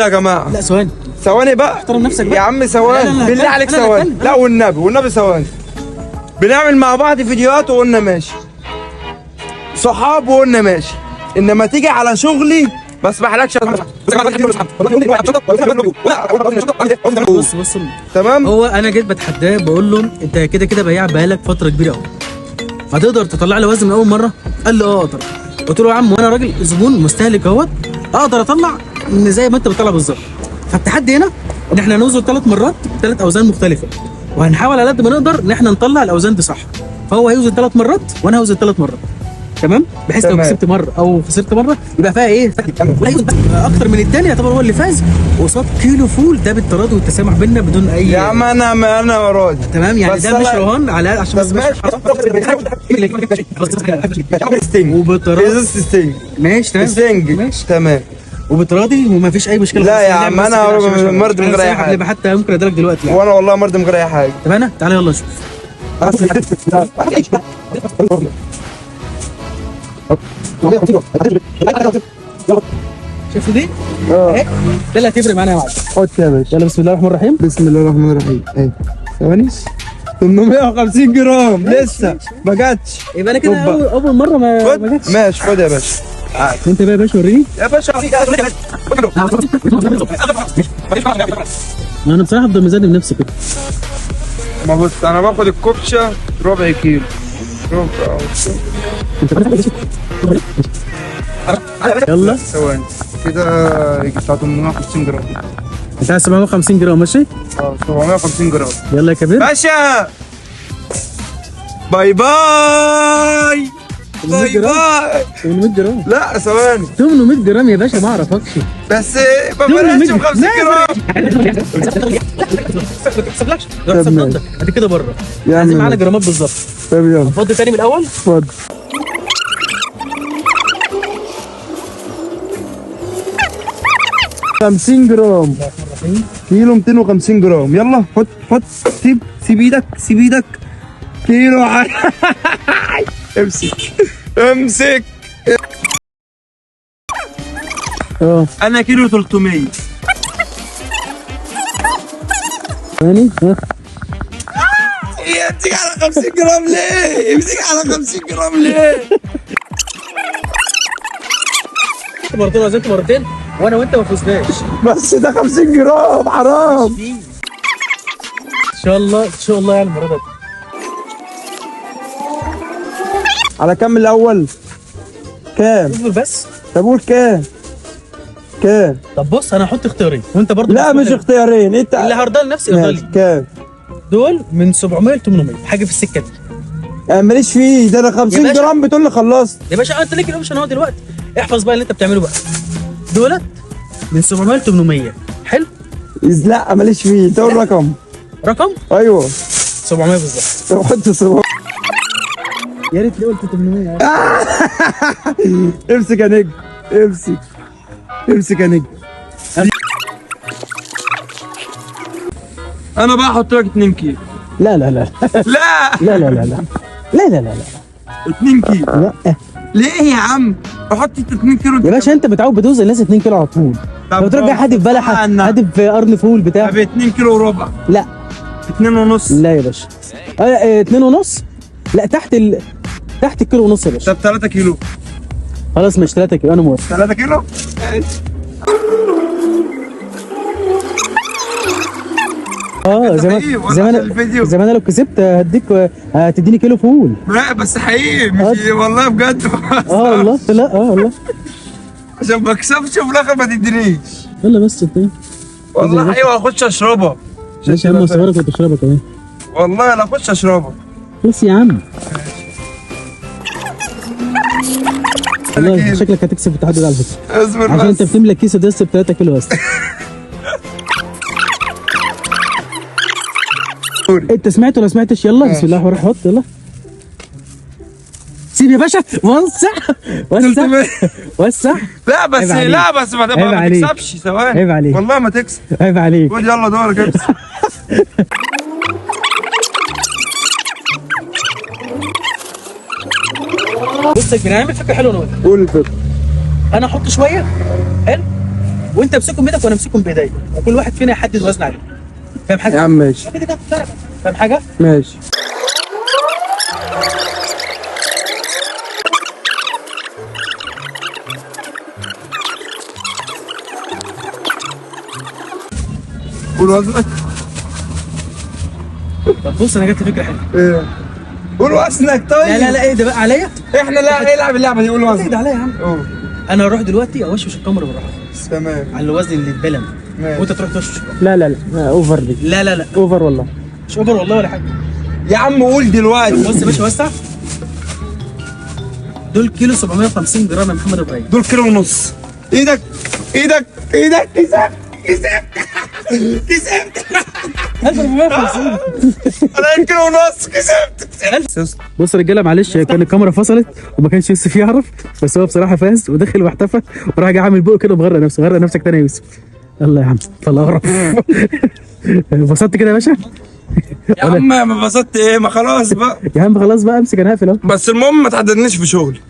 يا جماعة. لا ثواني ثواني بقى، احترم نفسك بقى يا عم، ثواني بالله عليك ثواني. لا والنبي والنبي ثواني. بنعمل مع بعض فيديوهات وقلنا ماشي، صحاب وقلنا ماشي، انما تيجي على شغلي ما اسمحلكش. بص بص، تمام. هو انا جيت بتحداه بقول له انت كده كده بياع بقالك فترة كبيرة قوي، هتقدر تطلع لي وزن من اول مرة؟ قال لي اه اقدر. قلت له يا عم وانا راجل زبون مستهلك اهوت، اقدر اطلع من زي ما انت بتطلع بالظبط. فالتحدي هنا ان احنا هنوزن 3 مرات 3 اوزان مختلفة، وهنحاول على قد ما نقدر ان احنا نطلع الاوزان دي صح. فهو هيوزن 3 مرات وانا هوزن 3 مرات، تمام؟ بحيث لو كسبت مرة او خسرت مرة يبقى فيها ايه اكتر من الثاني، يعتبر هو اللي فاز قصاد كيلو فول. ده بالتراضي والتسامح بينا بدون اي يا عم انا راضي، تمام؟ يعني ده مش رهان على عشان بس وبالتراضي ماشي، تمام ماشي تمام، وبتراضي وما فيش اي مشكلة. لا يا عم انا مرضي من غير اي حاجة، حتى ممكن ادرك دلوقتي يعني. وانا والله مرضي من غير اي حاجة. طب انا تعالى يلا نشوف. شفت دي؟ اه ده اللي هتفرق معانا يا معلم. حط يا باشا. يلا بسم الله الرحمن الرحيم. بسم الله الرحمن الرحيم. ايه ثواني، 850 جرام لسه ما جاتش. يبقى انا كده اول مرة ما جاتش. ماشي خد يا باشا. انت بقى يا باشا وريني يا باشا. انا بصراحة افضل ميزان بنفسي كده. ما بص انا باخد الكبشه ربع كيلو، ربع. يلا ثواني كده يجي بتاع 850 جرام. بتاع 750 جرام ماشي؟ اه 750 جرام. يلا يا كبير باشا bye bye bye bye. 800 جرام. لا ثواني، 800 جرام يا باشا ما اعرفكش، بس ما فرقتش ب 50 جرام. ما تحسبلكش، ده ادي كده بره. عايزين معانا جرامات بالظبط. طب يلا اتفضل تاني من الاول. اتفضل. 50 جرام، كيلو 250 جرام. يلا حط حط، سيب سيب ايدك، سيب ايدك. كيلو امسك امسك. انا كيلو 300. ثاني. ها امسك على 50 جرام ليه؟ امسك على 50 جرام ليه؟ مرتين وزنت مرتين وانا وانت ما فزناش. بس ده 50 جرام حرام. ان شاء الله ان شاء الله يعني المرة دي. على كم الاول؟ كام؟ اصبر بس. طب قول كام؟ كام؟ طب بص انا هحط اختيارين وانت برضه. لا مش اختيارين، انت اللي هرضى لنفسي ارضى لي. كام؟ دول من 700 ل 800 حاجة في السكة دي. انا ماليش فيه ده، انا 50 جرام بتقول لي خلصت. يا باشا انت ليك ال option اهو دلوقتي، احفظ بقى اللي انت بتعمله بقى. دولت من 700 ل 800. حلو؟ لا ماليش فيه، انت قول رقم. رقم؟ ايوه 700 بالظبط. طب حط 700. يا ريت ليه قلت 800. امسك يا نجم، امسك امسك يا نجم. انا بقى احط لك 2 كيلو. لا لا لا لا لا لا لا لا لا لا لا لا 2 كيلو. لا ليه يا عم؟ احط 2 كيلو يا باشا. انت متعود بتوزن الناس 2 كيلو على طول. لو ترجع حادف بلحه، حادف قرن فول بتاع. طب 2 كيلو وربع. لا 2 ونص. لا يا باشا. 2 ونص. لا تحت تحت الكيلو ونص يا باشا. طب 3 كيلو. خلاص مش 3 كيلو، انا موافق. 3 كيلو؟ اه زي ما انا لو كسبت هديك، هتديني كيلو فول. لا بس حقيقي مش والله بجد. اه والله. لا اه والله عشان ما اكسبش وفي الاخر ما تدينيش. يلا بس انت والله ايوه هخش اشربها. ماشي يا عم، اصورك وتشربها كمان. والله لا اخش اشربها. بس يا عم والله شكلك هتكسب التحدي ده على فكرة. اصبر بس، عشان انت بتملى الكيسة دي ب 3 كيلو بس. انت سمعت ولا سمعتش؟ يلا بسم الله الرحمن الرحيم. حط يلا. سيب يا باشا. وسع وسع وسع. لا بس لا بس ما تكسبش. ثواني عيب عليك والله ما تكسب. عيب عليك. خد يلا دورك امسك. بص يا كبير، هنعمل فكرة حلوة انا وانت. قول الفكرة. انا احط شوية حلو وانت امسكهم بايدك وانا امسكهم بايديا، وكل واحد فينا يحدد وزن عليه. فاهم حاجة؟ يا عم ماشي. كده كده فرق. فاهم حاجة؟ ماشي. قول وزنك. طب بص انا جات لي فكرة حلوة. ايه؟ قول وزنك طيب. لا لا لا ايه ده بقى عليا؟ احنا لا العب اللعبة دي، قول ايه وزنك. ده عليا يا عم؟ قول. انا اروح دلوقتي اوشوش الكاميرا بالراحة تمام على الوزن اللي اتبلم، ماشي. وانت تروح توشوش الكاميرا. لا لا لا over دي. لا لا لا over والله. مش over والله ولا حاجة. يا عم قول دلوقتي. بص يا باشا وسع، دول كيلو 750 جرام يا محمد ابراهيم. دول كيلو ونص. ايدك ايدك ايدك. كسبت كسبت كسبت. 1450. انا كيلو ونص كسبت كسبت. بص يا رجاله معلش كان الكاميرا فصلت وما كانش يوسف يعرف، بس هو بصراحة فاز ودخل واحتفل وراح جاي عامل بقه كده ومغرق نفسه. غرق نفسك تاني يا يوسف. يلا يا عم طلع قرف. انبسطت كده يا باشا؟ يا عم ما انبسطت ايه، ما خلاص بقى. يا عم خلاص بقى امسك انا هقفل اهو. بس المهم ما تعدلنيش في شغلي.